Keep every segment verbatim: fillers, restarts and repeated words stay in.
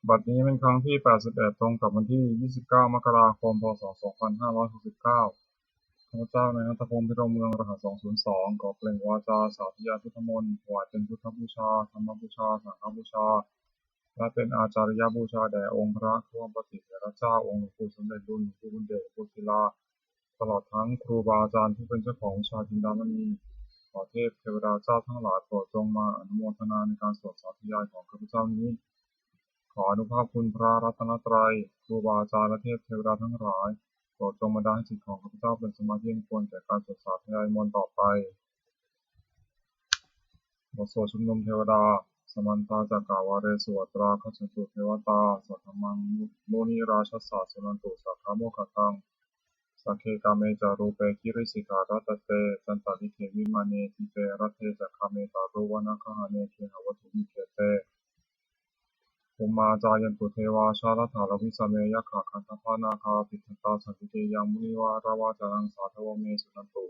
บัดนี้เป็นครั้งที่ แปดสิบเอ็ด ตรงกับวันที่ ยี่สิบเก้า มกราคม พ.ศ. สองพันห้าร้อยหกสิบเก้า ข้าพเจ้านายณัฐพงษ์ พิรมเมือง รหัส สองศูนย์สอง ขอเปล่งวาจาสาธยายพุทธมนต์ ถวายเป็นพุทธบูชา ธรรมบูชา สังฆบูชา และเป็นอาจาริยบูชาแด่องค์พระผู้มีพระภาคเจ้า องค์หลวงปู่สมเด็จลุน หลวงปู่บุญเดช หลวงปู่ศิลา ตลอดทั้งครูบาอาจารย์ผู้เป็นเจ้าของวิชาจินดามณี ขอเทพเทวดาเจ้าทั้งหลายโปรดจงมาอนุโมทนาในการสวดสาธยายของข้าพเจ้านี้ ขออานุภาพคุณพระรัตนตรัย ครูบาอาจารย์และเทพเทวดาทั้งหลาย โปรดจงบันดาลให้จิตของข้าพเจ้าเป็นสมาธิอันควรแก่การสวดสาธยายมนต์ต่อไป บทสวดชุมนุมเทวดา Samantā cakkavāḷesu atrāgacchantu devatā, saddhammaṃ munirājassa suṇantu saggamokkhadaṃ. Sagge kāme ca rūpe girisikharataṭe cantalikkhe vimāne, dīpe raṭṭhe ca gāme taruvanagahane gehavatthumhi khette, bhummā cāyantu devā jalathalavisame yakkhagandhabbanāgā, tiṭṭhantā santike yaṃ munivaravacanaṃ sādhavo me suṇantu.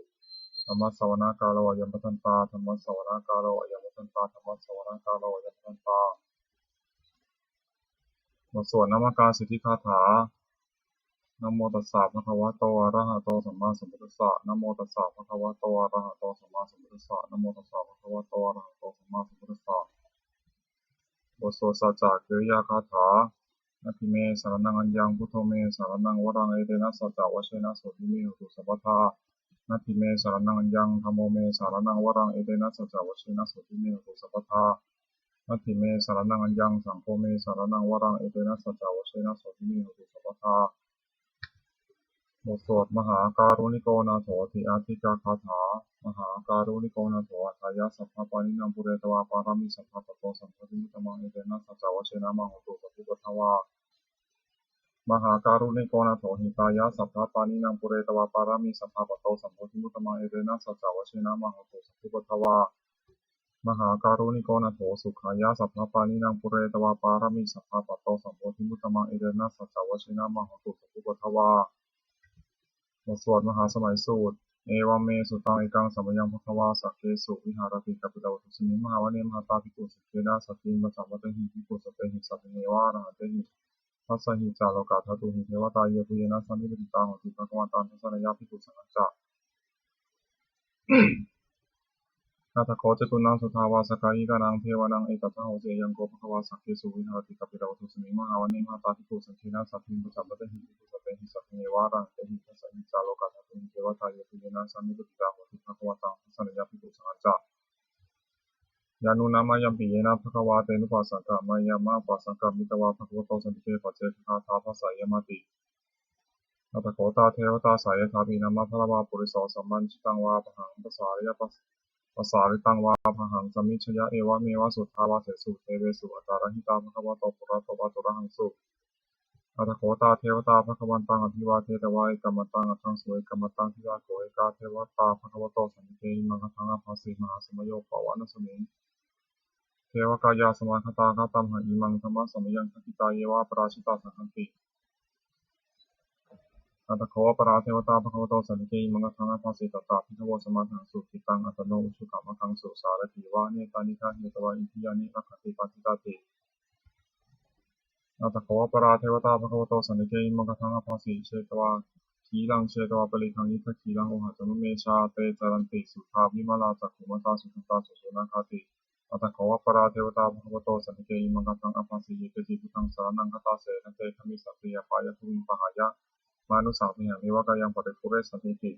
Dhammassavanakālo ayam bhadantā. Dhammassavanakālo ayam bhadantā. Dhammassavanakālo ayam bhadantā. บทสวดนมการสิทธิคาถา Namo tassa bhagavato arahato sammāsambuddhassa. Namo tassa bhagavato arahato sammāsambuddhassa. Namo tassa bhagavato arahato sammāsambuddhassa. บทสวดสัจจกิริยาคาถา Natthi me saraṇaṃ aññaṃ, buddho me saraṇaṃ varaṃ, etena saccavajjena sotthi me hotu sabbadā. Natthi me saraṇaṃ aññaṃ, dhammo me saraṇaṃ varaṃ, etena saccavajjena sotthi me hotu sabbadā. Natthi me saraṇaṃ aññaṃ, saṅgho me saraṇaṃ varaṃ, etena saccavajjena sotthi me hotu sabbadā. บทสวดมหาการุณิโกนาโถติอาทิกาคาถา Mahākāruṇiko nātho atthāya sabbapāṇinaṃ, pūretvā pāramī sabbā patto sambodhimuttamaṃ, etena saccavajjena mā hontu sabbupaddavā. Mahākāruṇiko nātho hitāya sabbapāṇinaṃ, pūretvā pāramī sabbā patto sambodhimuttamaṃ, etena saccavajjena mā hontu sabbupaddavā. Mahākāruṇiko nātho sukhāya sabbapāṇinaṃ, pūretvā pāramī sabbā patto sambodhimuttamaṃ, etena saccavajjena mā hontu sabbupaddavā. บทสวดมหาสมัยสูตร Evaṃ me sutaṃ. Ekaṃ samayaṃ bhagavā sakkesu viharati kapilavatthusmiṃ mahāvane mahatā bhikkhusaṅghena saddhiṃ pañcamattehi bhikkhusatehi sabbeheva arahantehi. Dasahi ca lokadhātūhi devatā yebhuyyena sannipatitā honti bhagavantaṃ dassanāya bhikkhusaṅghañca. Atha kho catunnaṃ suddhāvāsakāyikānaṃ bhagavānaṃ etadahosi: Ayaṃ kho bhagavā sakkesu viharati kapilavatthusmiṃ mahāvane mahatā bhikkhusaṅghena saddhiṃ pañcamattehi bhikkhusatehi sabbeheva arahantehi. Dasahi ca lokadhātūhi devatā yebhuyyena sannipatitā honti bhagavantaṃ dassanāya bhikkhusaṅghañca. Yannūna mayampi yena bhagavā tenupasaṅkameyyāma, upasaṅkamitvā bhagavato santike paccekagāthā bhāseyyāmāti. Atha kho tā devatā seyyathāpi nāma balavā puriso sammiñjitaṃ vā bāhaṃ pasāriyā pas- pasāritaṃ vā bāhaṃ sammiñjeyya, evameva suddhāvāsesu devesu antarahitā bhagavato purato pāturahaṃsu. Atha kho tā devatā bhagavantaṃ abhivādetvā ekamantaṃ aṭṭhaṃsu. Ekamantaṃ ṭhitā kho ekā devatā bhagavato santike imaṃ gāthaṃ abhāsi: Mahāsamayo pavanasmiṃ, devakāyā samāgatā, āgatamha imaṃ dhammasamayaṃ, dakkhitāyeva aparājitasaṅghanti. Atha kho aparā devatā bhagavato santike imaṃ gāthaṃ abhāsi: Tatra bhikkhavo samādahaṃsu, cittaṃ attano ujukamakaṃsu, sārathīva nettāni gahetvā, indriyāni rakkhanti paṇḍitāti. Atha kho aparā devatā bhagavato santike imaṃ gāthaṃ abhāsi: Chetvā khīlaṃ chetvā palighaṃ, indakhīlaṃ ohaccamanejā, te caranti suddhā vimalā, cakkhumatā sudantā susunāgāti. Atha kho aparā devatā bhagavato santike imaṃ gāthaṃ abhāsi: Ye keci buddhaṃ saraṇaṃ gatāse, na te gamissanti apāyabhūmiṃ, pahāya mānusaṃ dehaṃ, devakāyaṃ paripūressantīti.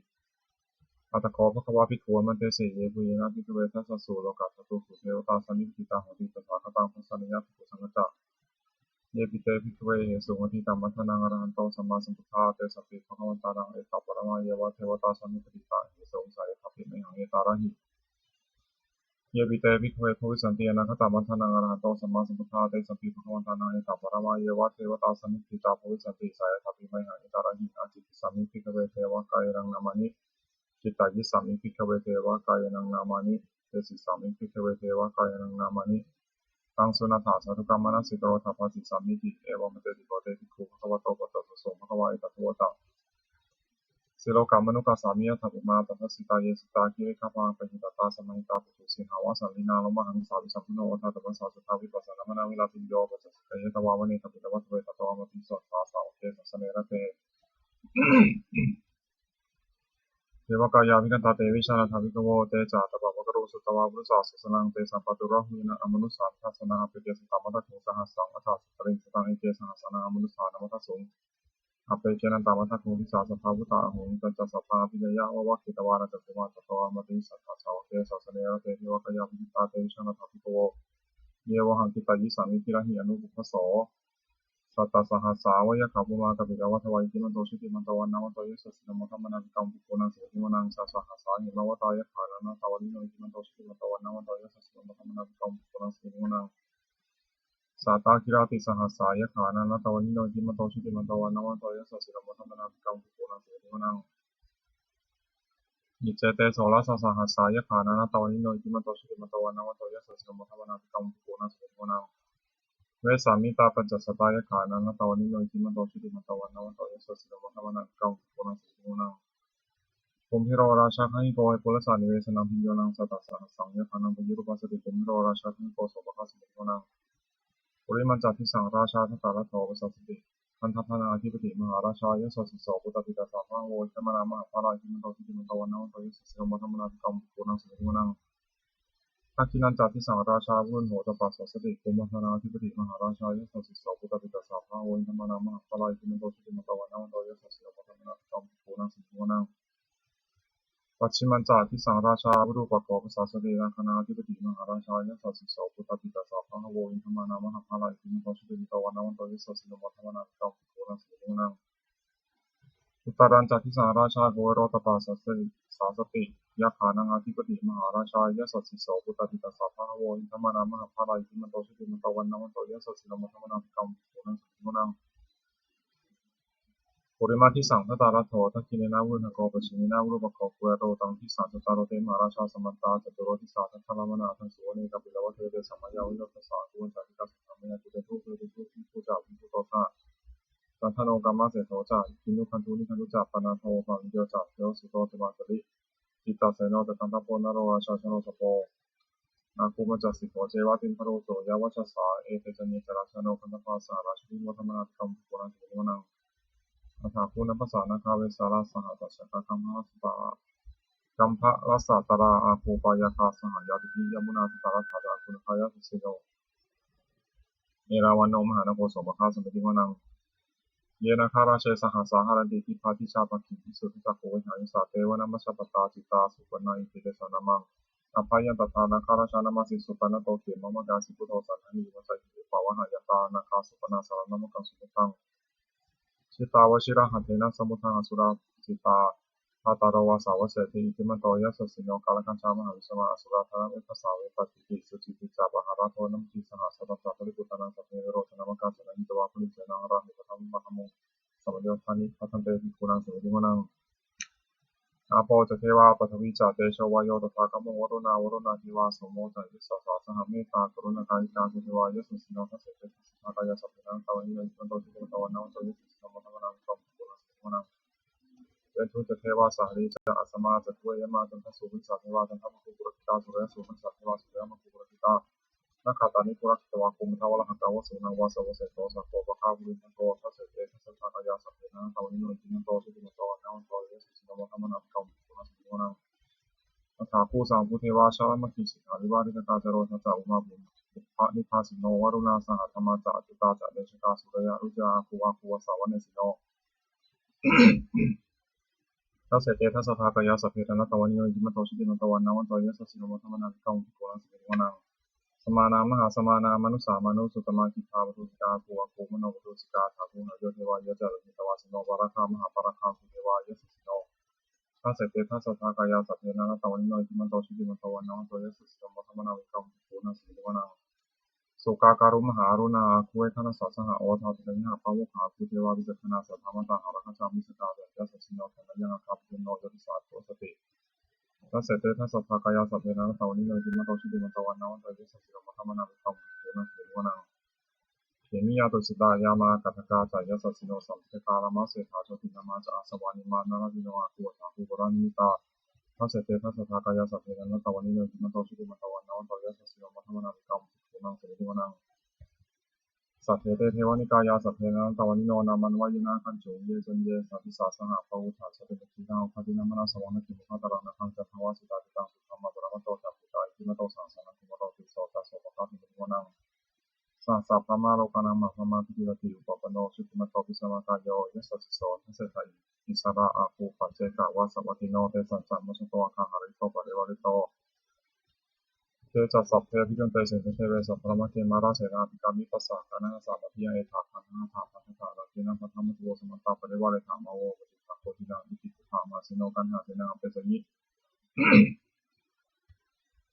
Atha kho bhagavā bhikkhū āmantesi: Yebhuyyena bhikkhave dasasu lokadhātūsu devatā sannipatitā honti tathāgataṃ dassanāya bhikkhusaṅghañca. Yepi te bhikkhave ahesuṃ atītamaddhānaṃ arahanto sammāsambuddhā, tesampi bhagavantānaṃ etaparamāyeva devatā sannipatitā ahesuṃ, seyyathāpi mayhaṃ etarahi. Yepi te bhikkhave bhavissanti anāgatamaddhānaṃ arahanto sammāsambuddhā, tesampi bhagavantānaṃ etaparamāyeva devatā sannipatitā bhavissanti, seyyathāpi mayhaṃ etarahi. Ācikkhissāmi bhikkhave devakāyānaṃ nāmāni, kittayissāmi bhikkhave devakāyānaṃ nāmāni, desissāmi bhikkhave devakāyānaṃ nāmāni. Taṃ suṇātha sādhukaṃ manasikarotha bhāsissāmīti. Evaṃ bhanteti kho te bhikkhū bhagavato paccassosuṃ. Bhagavā etadavoca: Silokamanukassāmi, yattha bhummā tadassitā, ye sitā girigabbharaṃ, pahitattā samāhitā, puthū sīhāva sallīnā, lomahaṃsābhisambhuno, odātamanasā suddhā, vippasannamanāvilā. Bhiyyo pañcasate gahetvā vane kāpilavatthave. Tato āmantayi satthā sāvake sāsane rate. Devakāyā abhikkantā te vijānātha bhikkhavo. Te ca ātappamakaruṃ sutvā buddhassa sāsanaṃ. Tesampāturahu ñāṇaṃ amanussāna dassanaṃ. Appeke satamaddakkhuṃ sahassaṃ atha sattariṃ. Sataṃ eke sahassānaṃ amanussānamaddasuṃ. Appekenantamaddakkhuṃ disā sabbā phuṭā ahuṃ. Tañca sabbaṃ abhiññāya vavakkhitvāna cakkhumā. Tato āmantayi satthā sāvake sāsane rate. Devakāyā abhikkantā te vijānātha bhikkhavo. Ye vohaṃ kittayissāmi girāhi anupubbaso. Sattasahassā va yakkhā bhummā kāpilavatthavā. Iddhimanto jutimanto vaṇṇavanto yasassino modamānā abhikkāmuṃ bhikkhūnaṃ samitiṃ vanaṃ. Chasahassā hemavatā yakkhā nānattavaṇṇino. Iddhimanto jutimanto vaṇṇavanto yasassino modamānā abhikkāmuṃ bhikkhūnaṃ samitiṃ vanaṃ. Sātāgirā tisahassā yakkhā nānattavaṇṇino. Iddhimanto jutimanto vaṇṇavanto yasassino modamānā abhikkāmuṃ bhikkhūnaṃ samitiṃ vanaṃ. Iccete soḷasasahassā yakkhā nānattavaṇṇino. Iddhimanto jutimanto vaṇṇavanto yasassino modamānā abhikkāmuṃ bhikkhūnaṃ samitiṃ vanaṃ. Vessāmittā pañcasatā yakkhā nānattavaṇṇino. Iddhimanto jutimanto vaṇṇavanto yasassino modamānā abhikkāmuṃ bhikkhūnaṃ samitiṃ vanaṃ. Kumbhīro rājagahiko vepullassa nivesanaṃ. Bhiyyo naṃ satasahassaṃ yakkhānaṃ payirupāsati. Kumbhīro rājagahiko sopāga samitiṃ vanaṃ. Purimañca disaṃ rājā dhataraṭṭho pasāsati. Gandhabbānaṃ ādhipati mahārājā yasassi so. Puttāpi tassa bahavo indanāmā mahabbalā. Iddhimanto jutimanto vaṇṇavanto yasassino modamānā abhikkāmuṃ bhikkhūnaṃ samitiṃ vanaṃ. Dakkhiṇañca disaṃ rājā virūḷho tappasāsati. Kumbhaṇḍānaṃ ādhipati mahārājā yasassi so. Puttāpi tassa bahavo indanāmā mahabbalā. Iddhimanto jutimanto vaṇṇavanto yasassino modamānā abhikkāmuṃ bhikkhūnaṃ samitiṃ vanaṃ. Pacchimañca disaṃ rājā virūpakkho pasāsati. Nāgānaṃ ādhipati mahārājā yasassi so. Puttāpi tassa bahavo indanāmā mahabbalā. Iddhimanto jutimanto vaṇṇavanto yasassino modamānā abhikkāmuṃ bhikkhūnaṃ samitiṃ vanaṃ. Uttarañca disaṃ rājā kuvero tappasāsati. Yakkhānaṃ ādhipati mahārājā yasassi so. Puttāpi tassa bahavo indanāmā mahabbalā. Iddhimanto jutimanto vaṇṇavanto yasassino modamānā abhikkāmuṃ bhikkhūnaṃ samitiṃ vanaṃ. Purimaṃ disaṃ dhataraṭṭho dakkhiṇena virūḷhako pacchimena virūpakkho kuvero. Taṃ disaṃ cattāro te mahārājā samantā caturo disā daddallamānā aṭṭhaṃsu vane kāpilavatthave. Tesaṃ māyāvino dāsā āgū vañcanikā saṭhā māyā kuṭeṇḍu veṭeṇḍu viṭū ca viṭuṭo saha candano kāmaseṭṭho ca kinnughaṇḍu nighaṇḍu ca panādo opamañño ca devasūto ca mātali cittaseno ca gandhabbo naḷo rājā janosabho āgū pañcasikho ceva timbarū suriyavacchasā. Ete caññe ca rājāno gandhabbā saha rājubhi modamānā abhikkāmuṃ bhikkhūnaṃ samitiṃ vanaṃ. Athāgū nābhasā nāgā vesālā saha tacchakā kambalassatarā kambalassatarā āgū pāyāgā saha ñātibhi. Yāmunā dhataraṭṭhā ca āgū nāgā yasassino erāvaṇo mahānāgo sopāga samitiṃ vanaṃ. Ye nāgarāje sahasā haranti dibbā dijā pakkhi visuddhacakkhū vehāyasā. Te vanamajjhapattā citrā supaṇṇā iti tesa nāmaṃ. Abhayantadā nāgarājānamāsi supaṇṇato khemamakāsi buddho saṇhāhi vācāhi upavhayantā nāgā supaṇṇā saraṇamakaṃsu buddhaṃ. Jitā vajirahatthena samuddaṃ asurā sitā bhātaro vāsavassete iddhimanto yasassino. Kālakañjā mahābhismā asurā dānaveghasā vepacitti sucitti ca pahārādo namucī saha. Satañca baliputtānaṃ sabbe verocanāmakā sannayhitvā baliṃ senaṃ rāhubhaddamupāgamuṃ samayodāni bhaddante bhikkhūnaṃ samitiṃ vanaṃ. Āpo ca devā paṭhavī ca tejo vāyo tadāgamuṃ varuṇā vāruṇā devā somo ca yasasā saha. Mettākaruṇākāyikā ca devā yasassino dasete dasadhā kāyā sabbe nānattavaṇṇino iddhimanto jutimanto vaṇṇavanto yasassino modamānā abhikkāmuṃ bhikkhūnaṃ samitiṃ vanaṃ. Veṇḍū ca devā sahalī ca asamā ca duve yamā candassūpanisā devā candamāgū purakkhitā. Suriyassūpanisā devā suriyamāgū purakkhitā. Nakkhattāni purakkhitvā āgū mandavalāhakā vasūnaṃ vāsavassete saha. Opāgā purindado dasete dasadhā kāyā sabbe nānattavaṇṇino iddhimanto jutimanto vaṇṇavanto yasassino modamānā abhikkāmuṃ bhikkhūnaṃ samitiṃ vanaṃ. Athāgū sahabhū devā jalamaggisikhāriva riṭṭhakā ca rojā ca ummāpupphanibhāsino varuṇā sahadhammā ca accutā ca anejakā sūleyyarucirā āgū āgū vāsavanesino. Dasete dasadhā kāyā sabbe nānattavaṇṇino iddhimanto jutimanto vaṇṇavanto yasassino modamānā abhikkāmuṃ bhikkhūnaṃ samitiṃ vanaṃ. Samānā mahāsamānā mānusā mānusuttamā khiḍḍāpadūsikā āgū āgū manopadūsikā. Athāgū harayo devā ye ca lohitavāsino pāragā mahāpāragā āgū devā yasassino. Dasete dasadhā kāyā sabbe nānattavaṇṇino iddhimanto jutimanto vaṇṇavanto yasassino modamānā abhikkāmuṃ bhikkhūnaṃ samitiṃ vanaṃ. Sukkā karumhā aruṇā āgū veghanasā saha. Odātagayhā pāmokkhā āgū devā vicakkhaṇā sadāmattā hāragajā missakā ca yasassino. Thanayaṃ āgā pajunno yo disā abhivassati. Dasete dasadhā kāyā sabbe nānattavaṇṇino iddhimanto jutimanto vaṇṇavanto yasassino modamānā abhikkāmuṃ bhikkhūnaṃ samitiṃ vanaṃ. Khemiyā tusitā yāmā kaṭṭhakā ca yasassino sāmatthiyakkā lāmaseṭṭhā jotināmā ca āsavā nimmānaratino āgū athāgū paranimmitā. Dasete dasadhā kāyā sabbe nānattavaṇṇino iddhimanto jutimanto vaṇṇavanto yasassino modamānā abhikkāmuṃ bhikkhūnaṃ samitiṃ vanaṃ. Saṭṭhete devanikāyā sabbe nānattavaṇṇino, nāmanvayena āgañchuṃ ye caññe sadisā saha. Pavutthajātimakkhilaṃ oghatiṇṇamanāsavaṃ, dakkhemoghataraṃ nāgaṃ candaṃva asitātitaṃ. Subrahmā paramatto ca puttā iddhimato saha, sanaṅkumāro tisso ca sopāga sumanto vanaṃ. Sahassabrahmalokānaṃ mahābrahmābhitiṭṭhati, upapanno jutimanto bhismākāyo yasassi so. Dasettha issarā āgū paccekavasavattino, tesañca majjhato āga hārito parivārito. Te ca sabbe abhikkante sainde deve sabrahmake, mārasenā abhikkāmi tassa kaṇhassa mandiyaṃ. Etha gaṇhatha bandhatha rāgena bandhamatthu vo, samantā parivāretha mā vo muñcittha koci naṃ. Iti tattha mahāseno kaṇhasenaṃ apesayi.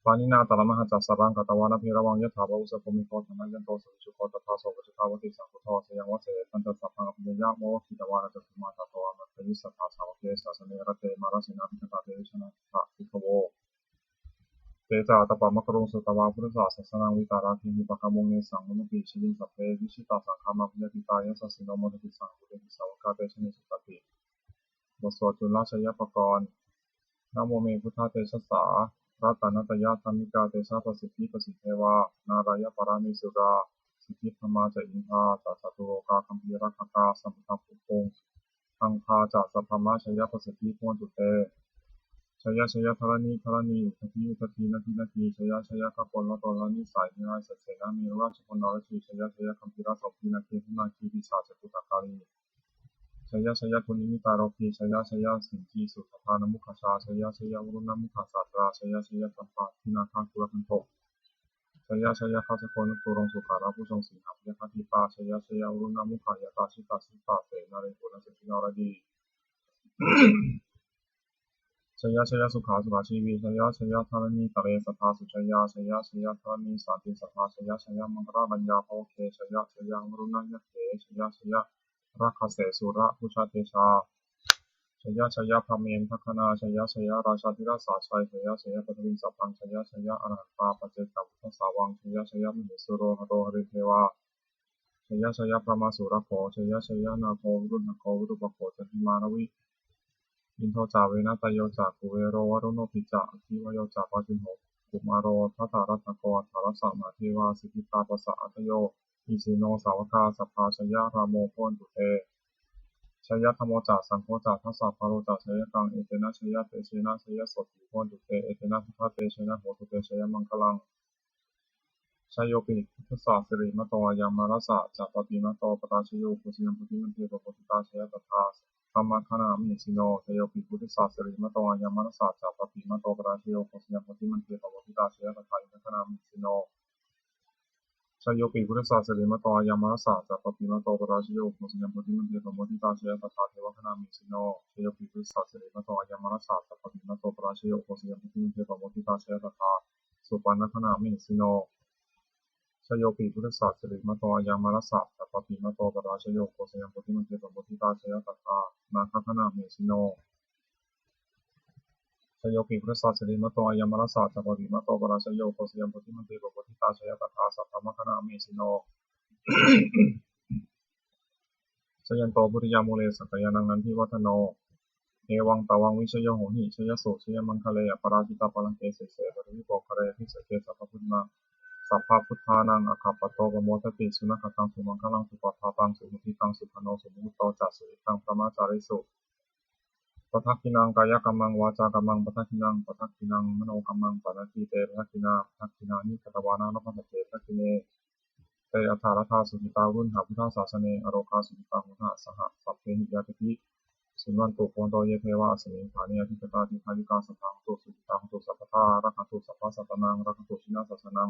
Pāṇinā talamāhacca saraṃ katvāna bheravaṃ, yathā pāvussako megho thanayanto savijjuko, tadā so paccudāvatti saṅkuddho asayaṃvase. Tañca sabbaṃ abhiññāya vavakkhitvāna cakkhumā, tato āmantayi satthā sāvake sāsane rate. Mārasenā abhikkantā te vijānātha bhikkhavo. Te ca ātappamakaruṃ sutvā buddhassa sāsanaṃ, vītarāgehi pakkāmuṃ nesaṃ vimuttiṃ jayi. Sabbe vijitasaṅgāmā bhayātītā yasassino, modanti saha bhūtehi sāvakā te janesutāti. บทสวดจุลชัยปกรณ์ Namo me buddhatejasā ratanattayadhammikā, tejapasiddhi pasīdevā nārāyaparamesurā, siddhibrahmā ca indā ca catulokā gambhīrakkhakā, samuddā bhūtuṃ gaṅgā ca sabrahmā, jayapasiddhi bhavantu te. Jaya jaya dharaṇi dharaṇī udadhi udadhī nadi nadī, jaya jaya gagganalatanalanisai nirayasasena merurājabalanarajī, jaya jaya gambhīrasombhī nāgī nāgī pisāca bhūtakālī, jaya jaya dunnimittarogī, jaya jaya siñcī sudaṭṭhānamukhajā, jaya jaya varuṇṇamukhasātrā, jaya jaya dāvaggicakkamasanīva gandhabbanāgā kulamkaṇḍo, jaya jaya gajjagaṇaturaṅga sukarabhujaṅga sīhabyagghadīpā, jaya jaya varuṇṇamukhayātrā jita jita senārī puna sindhunāradī, jaya jaya sukhā sukhā jīvī, jaya jaya dharaṇītale sadā sujayā, jaya jaya dharaṇī sānti sadā, jaya jaya maṅkararāññā bhavagge, jaya jaya varuṇṇayakkhe, jaya jaya rakkhase surabhujatejā, jaya jaya brahmendagaṇā, jaya jaya rājādhirājasājjaya, jaya jaya paṭhaviṃ sabbaṃ, jaya jaya arahantā paccekabuddhasāvaṃ, jaya jaya mahesuro haro harindevā, jaya jaya brahmā surakkho, jaya jaya nāgo viruḷhako virūpakkho candimā ravi, indo ca venateyyo ca kuvero varuṇopi ca, aggi vāyo ca pājuṇho kumāro dhataraṭṭhako, aṭṭhārasa mahādevā siddhitāpasa-ādayo, isino sāvakā sabbā jayarāmo bhavantu te. Jayadhammo ca saṅgho ca dasapālo ca jayakaṃ, etena jayatejena jayasotthī bhavantu te, etena buddhatejena hotu te jayamaṅgalaṃ. Jayopi buddhassa sirīmato ayaṃ, mārassa ca pāpimato parājayo, ugghosayuṃ bodhimaṇḍe pamoditā jaya tadā brahmagaṇā mahesino. Jayopi buddhassa sirīmato ayaṃ, mārassa ca pāpimato parājayo, ugghosayuṃ bodhimaṇḍe pamoditā jaya tadā indagaṇā mahesino. Jayopi buddhassa sirīmato ayaṃ, mārassa ca pāpimato parājayo, ugghosayuṃ bodhimaṇḍe pamoditā jaya tadā devagaṇā mahesino. Jayopi buddhassa sirīmato ayaṃ, mārassa ca pāpimato parājayo, ugghosayuṃ bodhimaṇḍe pamoditā jaya tadā supaṇṇagaṇā mahesino. Jayopi buddhassa sirīmato ayaṃ, mārassa ca pāpimato parājayo, ugghosayuṃ bodhimaṇḍe pamoditā jaya tadā nāgagaṇā mahesino. Jayopi buddhassa sirīmato ayaṃ, mārassa ca pāpimato parājayo, ugghosayuṃ bodhimaṇḍe pamoditā jaya tadā sabrahmagaṇā mahesino. Jayanto bodhiyā mūle sakyānaṃ nandivaḍḍhano, evaṃ tvaṃ vijayo hohi jayassu jayamaṅgale, aparājitapallaṅke sīse paṭhavipokkhare abhiseke sabbabuddhānaṃ, sabbabuddhānaṃ aggappatto pamodati. Sunakkhattaṃ sumaṅgalaṃ supabhātaṃ suhuṭṭhitaṃ, sukhaṇo sumuhutto ca suyiṭṭhaṃ brahmacārisu, padakkhiṇaṃ kāyakammaṃ vācākammaṃ padakkhiṇaṃ, padakkhiṇaṃ manokammaṃ paṇidhī te padakkhiṇā, padakkhiṇāni katvāna labhantatthe padakkhiṇe. Te atthaladdhā sukhitā viruḷhā buddhasāsane, arogā sukhitā hotha saha sabbehi ñātibhi. Suṇantu bhonto ye devā asmiṃ ṭhāne adhigatā, dīghāyukā sadā hontu sukhitā hontu sabbadā, rakkhantu sabbasattānaṃ rakkhantu jinasāsanaṃ,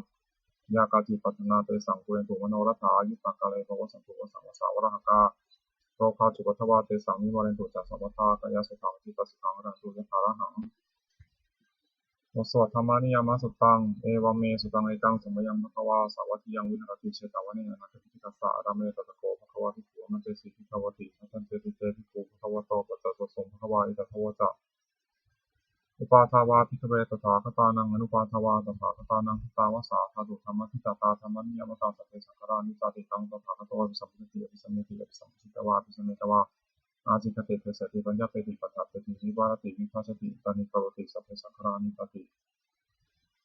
yā kāci patthanā tesaṃ pūrentu manorathā, āyuṃ pākāre pavassantu vasaṃ vasā valāhakā, rogā cupaddavā tesaṃ nivārentu ca sabbadā, kāyasukhaṃ cittisukhaṃ arahantu yathārahaṃ. บทสวด Dhammaniyāmasuttaṃ. Evaṃ me sutaṃ. Ekaṃ samayaṃ bhagavā sāvatthiyaṃ viharati jetavane anāthapiṇḍikassa ārāme. Tatra kho bhagavā bhikkhū āmantesi bhikkhavoti. Bhadanteti te bhikkhū bhagavato paccassosuṃ. Bhagavā etadavoca. Uppādā vā bhikkhave tathāgatānaṃ anuppādā vā tathāgatānaṃ ṭhitāva sā dhātu dhammaṭṭhitatā dhammaniyāmatā sabbe saṅkhārā aniccāti. Taṃ tathāgato abhisambujjhati abhisameti abhisambujjhitvā abhisametvā ācikkhati deseti paññapeti paṭṭhapeti nivārati vibhajati uttānīkaroti sabbe saṅkhārā anittāti.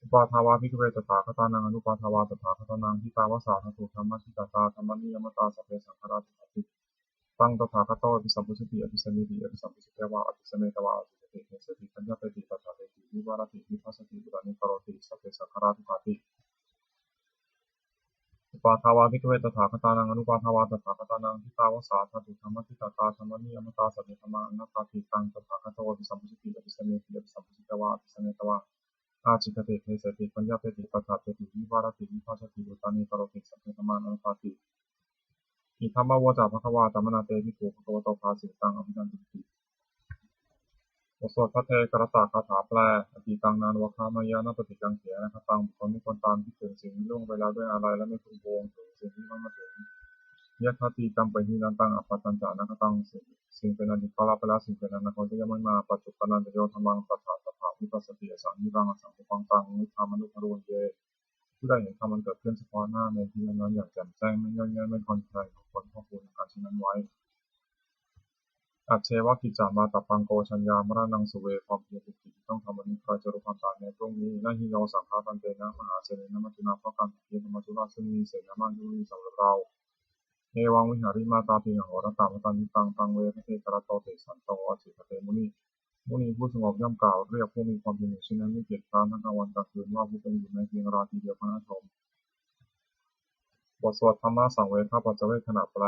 Uppādā vā bhikkhave tathāgatānaṃ anuppādā vā tathāgatānaṃ, ṭhitāva sā dhātu dhammaṭṭhitatā dhammaniyāmatā, sabbe saṅkhārā dukkhatā. Taṃ tathāgato abhisambujjhati abhisameti, abhisambujjhitvā abhisametvā ācikkhati deseti paññapeti paṭṭhapeti vivarati vibhajati uttānīkaroti, sabbe saṅkhārā dukkhāti. Uppādā vā bhikkhave tathāgatānaṃ anuppādā vā tathāgatānaṃ, ṭhitāva sā dhātu dhammaṭṭhitatā dhammaniyāmatā, sabbe dhammā anattāti. Taṃ tathāgato abhisambujjhati abhisameti, abhisambujjhitvā abhisametvā ācikkhati deseti paññapeti paṭṭhapeti vivarati vibhajati uttānīkaroti, sabbe dhammā anattāti. Idamavoca bhagavā. Attamanā te bhikkhū bhagavato bhāsitaṃ abhinandunti. บทสวดภัทเทกรัตตคาถาแปล Atītaṃ nānvāgameyya nappaṭikaṅkhe anāgataṃ. บุคคลไม่ควรตามคิดถึงสิ่งที่ล่วงไปแล้วด้วยอาลัย และไม่พึงพะวงถึงสิ่งที่ยังไม่มาถึง Yadatītaṃ pahīnantaṃ appattañca anāgataṃ. สิ่งเป็นอดีตก็ละไปแล้ว สิ่งเป็นอนาคตก็ยังไม่มา Paccuppannañca yo dhammaṃ tattha tattha vipassati, asaṃhiraṃ asaṅkuppaṃ taṃ viddhā manubrūhaye. ผู้ใดเห็นธรรมอันเกิดขึ้นเฉพาะหน้าในที่นั้นๆอย่างแจ่มแจ้ง ไม่ง่อนแง่น ไม่คลอนแคลน เขาควรพอกพูนอาการเช่นนั้นไว้ Ajjeva kiccamātappaṃ ko jaññā maraṇaṃ suve. ความเพียรเป็นกิจที่ต้องทำวันนี้ ใครจะรู้ความตายในพรุ่งนี้ Na hi no saṅghātaṃ tena mahāsenena maccunā. เพราะการผัดเพี้ยนธรรมธุระซึ่งมีเสนามากย่อมไม่มีสำหรับเรา Evaṃ vihārimātāpiṃ ahorattamatanditaṃ, taṃ ve bhaddekarattoti santo ācikkhate muni. มุนีผู้สงบย่อมกล่าวเรียกผู้มีความเพียรอยู่เช่นนั้น ไม่เกียจคร้านทั้งกลางวันกลางคืน ว่าผู้เป็นอยู่แม้เพียงราตรีเดียวก็น่าชม บทสวดธรรมสังเวคปัจจเวกขณะแปล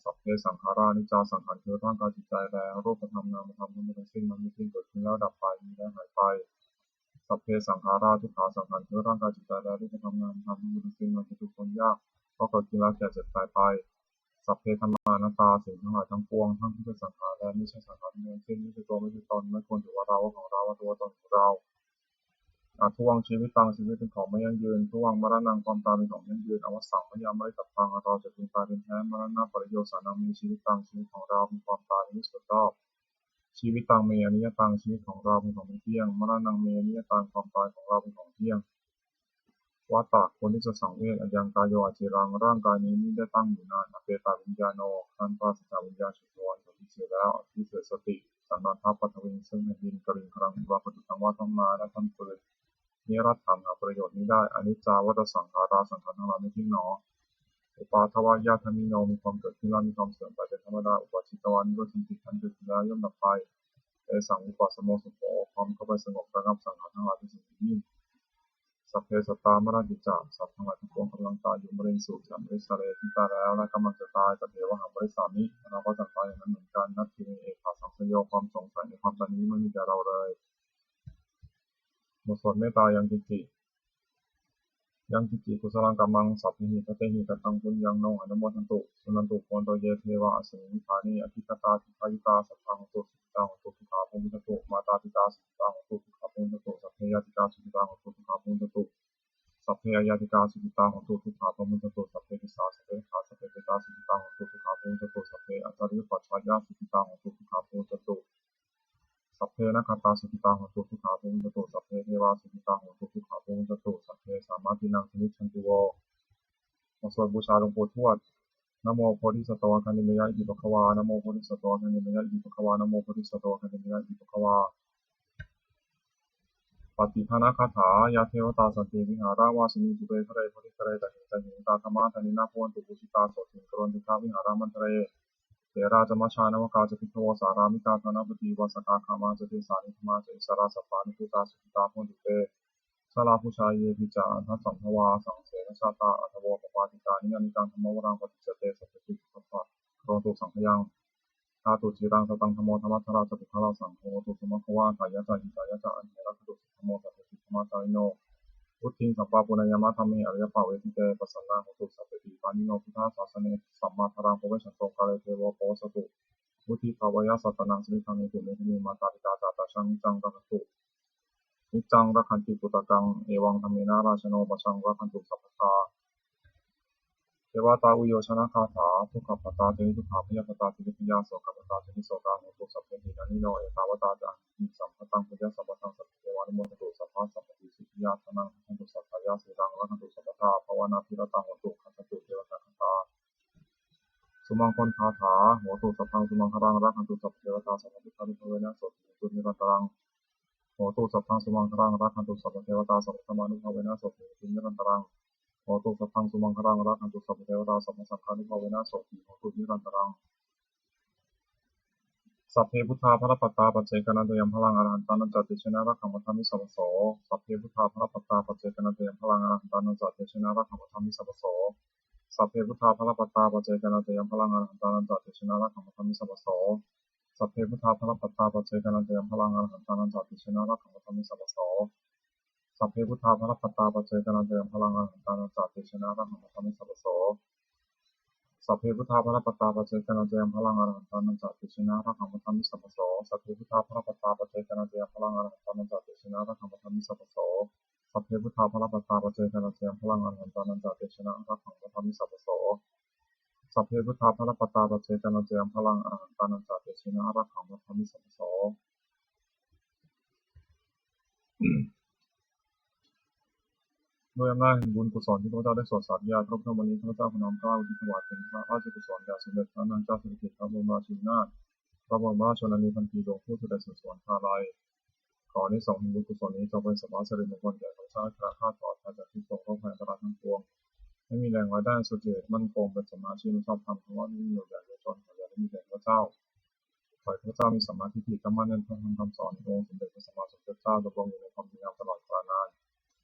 Sabbe saṅkhārā aniccā. สังขารคือร่างกายจิตใจแล รูปธรรมนามธรรมทั้งหมดทั้งสิ้นมันไม่เที่ยง เกิดขึ้นแล้วดับไป มีและหายไป Sabbe saṅkhārā dukkhā. สังขารคือร่างกายจิตใจแล รูปธรรมนามธรรมทั้งหมดทั้งสิ้นมันเป็นทุกข์ทนยาก เพราะเกิดขึ้นแล้วแก่เจ็บตายไป Sabbe dhammā anattā. สิ่งทั้งหลายทั้งปวง ทั้งที่เป็นสังขารและไม่ใช่สังขารทั้งสิ้น ไม่ใช่ตัวไม่ใช่ตน ไม่ควรถือว่าเรา ว่าของเรา ว่าตัวว่าตนของเรา Addhuvaṃ jīvitaṃ. ชีวิตเป็นของไม่ยั่งยืน Dhuvaṃ maraṇaṃ. ความตายเป็นของยั่งยืน Avassaṃ mayā maritabbaṃ. เราจะพึงตายเป็นแท้ Maraṇapariyosānaṃ me jīvitaṃ. ชีวิตของเรามีความตายเป็นที่สุดรอบ Jīvitaṃ me aniyataṃ. ชีวิตของเราเป็นของไม่เที่ยง Maraṇaṃ me aniyataṃ. ความตายของเราเป็นของเที่ยง Vata. ควรที่จะสังเวช Ayaṃ kāyo aciraṃ. ร่างกายนี้มิได้ตั้งอยู่นาน Apetaviññāṇo. ครั้นปราศจากวิญญาณ Chuḍḍho. อันถูกพิสูจน์แล้ว Adhisessati. จักนอนทับ Paṭhaviṃ. ซึ่งแผ่นดิน Kaliṅgaraṃ iva. ประดุจดังว่าท้องนาและท่อนฟืน Niratthaṃ. หาประโยชน์มิได้ Aniccā vata saṅkhārā. สังขารทั้งหลายไม่เที่ยงหนอ Uppādavayadhammino. มีความเกิดขึ้นแล้วมีความเสื่อมไปเป็นธรรมดา Uppajjitvā nirujjhanti. ครั้นเกิดขึ้นแล้วย่อมดับไป Tesaṃ vūpasamo sukho. ความเข้าไปสงบระงับสังขารทั้งหลายเป็นสุขอย่างยิ่ง Sabbe sattā maranti ca. สัตว์ทั้งหลายทั้งปวงกำลังตายอยู่ Mariṃsu ca marissare. ที่ตายแล้วและกำลังจะตาย Tathevāhaṃ marissāmi. เราก็จักตายอย่างนั้นเหมือนกัน Natthi me ettha saṃsayo. ความสงสัยในความตายนี้ไม่มีแก่เราเลย บทสวดเมตตา Yaṃ kiñci. Yaṃ kiñci kusalaṃ kammaṃ sabbehi katehi kataṃ puññaṃ no anumodantu. Suṇantu bhonto ye devā asmiṃ ṭhāne adhigatā dīghāyukā sadā hontu sukhitā hontu dukkhā pamuñcantu. Mātāpitā sukhitā hontu dukkhā pamuñcantu. Sabbe ñātikā sukhitā hontu dukkhā pamuñcantu. Sabbe aññātikā sukhitā hontu dukkhā pamuñcantu. Sabbe pisā sabbe mittā sabbe petā sukhitā hontu dukkhā pamuñcantu. Sabbe ācariyupajjhāyā sukhitā hontu dukkhā pamuñcantu. Sabbe nakkhattā sukhitā hontu dukkhā pamuñcantu. Sabbe devā sukhitā hontu dukkhā pamuñcantu. Sabbe sampattīnaṃ samijjhantu vo. บทสวดบูชาหลวงปู่ทวด Namo bodhisatto āgantimāya iti bhagavā. Namo bodhisatto āgantimāya iti bhagavā. Namo bodhisatto āgantimāya iti bhagavā. Pattidānagāthā. Yā devatā santi vihāravāsinī, thūpe ghare bodhighare tahiṃ tahiṃ, tā dhammadānena bhavantu pūjitā, sotthiṃ karontedha vihāramaṇḍale. Therā ca majjhā navakā ca bhikkhavo, sārāmikā dānapatī upāsakā, gāmā ca desā nigamā ca issarā, sappāṇabhūtā sukhitā bhavantu te. Jalābujā yepi ca aṇḍasambhavā, saṃsedajātā athavopapātikā, niyyānikaṃ dhammavaraṃ paṭicca te, sabbepī puttāpi karontu saṅkhayaṃ. Ṭhātu ciraṃ sataṃ dhammo, dhammaddharā ca puggalā, saṅgho hotu samaggo va, atthāya ca hitāya ca. Amhe rakkhatu saddhammo, sabbepi dhammacārino. Vuḍḍhiṃ sampāpuṇeyyāma, dhamme ariyappavedite. Pasannā hontu sabbepi, pāṇino buddhasāsane. Sammā dhāraṃ pavecchanto, kāle devo pavassatu. Vuḍḍhibhāvāya sattānaṃ, samiddhaṃ netu medaniṃ. Mātā pitā ca atrajaṃ, niccaṃ rakkhantu, niccaṃ rakkhanti puttakaṃ, evaṃ dhammena rājāno, pajaṃ rakkhantu sabbadā. Devatāuyyojanagāthā. Dukkhappattā ca niddukkhā, bhayappattā ca nibbhayā, sokappattā ca nissokā, hontu sabbepi pāṇino. Ettāvatā ca amhehi sambhataṃ puññasampadaṃ, sabbe devānumodantu, sabbasampattisiddhiyā. Dānaṃ dadantu saddhāya, sīlaṃ rakkhantu sabbadā, bhāvanābhiratā hontu, gacchantu devatāgatā. Sumaṅgalagāthā. Hotu sabbaṃ sumaṅgalaṃ, rakkhantu sabbadevatā, sabbabuddhānubhāvena, sotthī hontu nirantaraṃ. hotu sabbaṃ sumaṅgalaṃ, rakkhantu sabbadevatā, sabbadhammānubhāvena sotthī hotu nirantaraṃ. Hotu sabbaṃ sumaṅgalaṃ, rakkhantu sabbadevatā, sabbasaṅghānubhāvena sotthī hotu nirantaraṃ. Sabbe buddhā balappattā paccekānañca yaṃ balaṃ, arahantānañca tejena rakkhaṃ bandhāmi sabbaso. Sabbe buddhā balappattā paccekānañca yaṃ balaṃ, arahantānañca tejena rakkhaṃ bandhāmi sabbaso. Sabbe buddhā balappattā paccekānañca yaṃ balaṃ, arahantānañca tejena rakkhaṃ bandhāmi sabbaso. Sabbe buddhā balappattā paccekānañca yaṃ balaṃ, arahantānañca tejena rakkhaṃ bandhāmi sabbaso. Sabbe buddhā balappattā paccekānañca yaṃ balaṃ, arahantānañca tejena rakkhaṃ bandhāmi sabbaso. Sabbe buddhā balappattā paccekānañca yaṃ balaṃ, arahantānañca tejena rakkhaṃ bandhāmi sabbaso. Sabbe buddhā balappattā paccekānañca yaṃ balaṃ, arahantānañca tejena rakkhaṃ bandhāmi sabbaso. Sabbe buddhā balappattā paccekānañca yaṃ balaṃ, arahantānañca tejena rakkhaṃ bandhāmi sabbaso. Sabbe buddhā balappattā paccekānañca yaṃ balaṃ, arahantānañca tejena rakkhaṃ bandhāmi sabbaso. ด้วยอำนาจแห่งบุญกุศลที่ข้าพเจ้าได้สวดสาธยายพระพุทธมนต์นี้ ข้าพเจ้าขอน้อมเกล้าอุทิศถวายเป็นพระราชกุศลแด่สมเด็จพระนางเจ้าสิริกิติ์ พระบรมราชินีนาถ พระบรมราชชนนีพันปีหลวง ผู้เสด็จสู่สวรรคาลัย ขออานิสงส์แห่งบุญกุศลนี้จงเป็นสมมาสิริมงคลแก่ข้าพเจ้า ให้แคล้วคลาดปลอดภัยจากทุกข์โศกโรคภัยอันตรายทั้งปวง ให้มีแหล่งรายได้สุจริตมั่นคง เป็นสัมมาอาชีพชอบธรรม คำว่าไม่มีอยู่อย่างเดียวจน ขออย่าได้มีแก่ข้าพเจ้า ขอให้ข้าพเจ้ามีสัมมาทิฏฐิ ตั้งมั่นในพระธรรมคำสอนขององค์สมเด็จพระสัมมาสัมพุทธเจ้า ดำรงอยู่ในความดีงามตลอดกาลนาน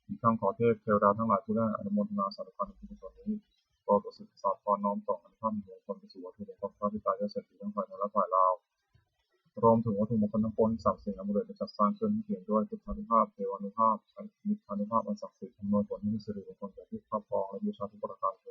อีกทั้งขอเทพเทวดาทั้งหลายผู้ได้อนุโมทนาสาธุการในบุญกุศลนี้ โปรดประสิทธิ์ประสาทพรน้อมส่งอานุภาพแห่งมงคลไปสู่วัตถุมงคลพระปิดตายอดเศรษฐีทั้งฝ่ายไทยและฝ่ายลาว รวมถึงวัตถุมงคลทั้งปวงที่สามสิ่งอำนวยประจัดสร้างขึ้นให้เปี่ยมด้วยพุทธานุภาพ เทวานุภาพ มิตรานุภาพอันศักดิ์สิทธิ์ อำนวยผลให้มีสิริมงคลแก่ผู้ครอบครองและบูชาทุกประการเท